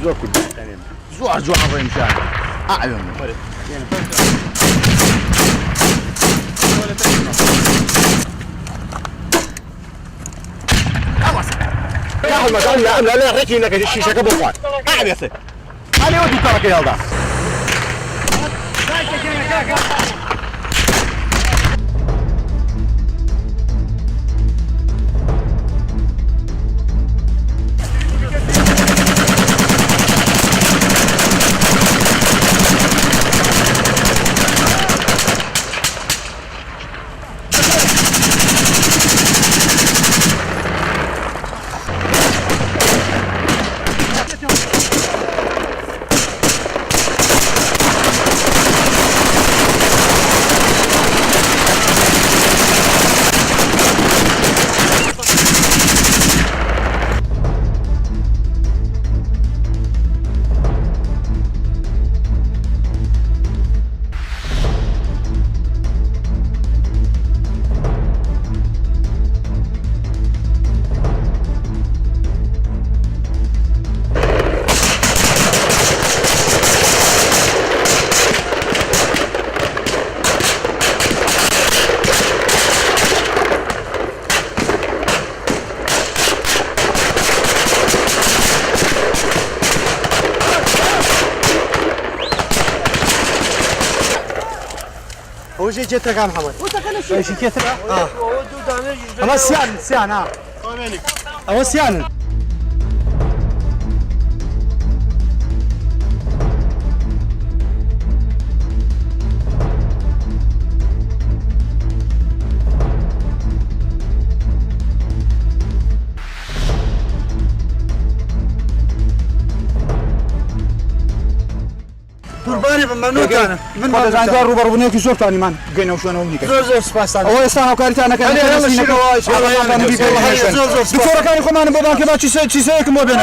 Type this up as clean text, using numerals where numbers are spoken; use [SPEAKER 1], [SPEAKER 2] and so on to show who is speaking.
[SPEAKER 1] زۆر کورد زۆر جوان ڕێمشان ئاوێن لا لا ڕێکی نەکەی شیشەکە بۆ خوارد ئاوێتێ ئەلێوە دووکەڵەکەی هەڵدا.
[SPEAKER 2] ئەوە جێترەکان محەممەد ئەمە سیان سیان ها ئەوە سیانن. قوربانی بم مەمنونتانم من
[SPEAKER 3] خۆ دەزانین دوای ڕووبەڕووبوونەوەیەکی زۆر توانیمان بگەینەوە شوێنەوە و
[SPEAKER 2] زۆر زۆر سوپاستان
[SPEAKER 3] ئەوە ئێستا هاوکاریتان نەکەن
[SPEAKER 2] زۆر زۆر
[SPEAKER 3] دکتۆرەکانی خۆمانم بۆ بانکە با چیسەیەکم بۆ بێنە.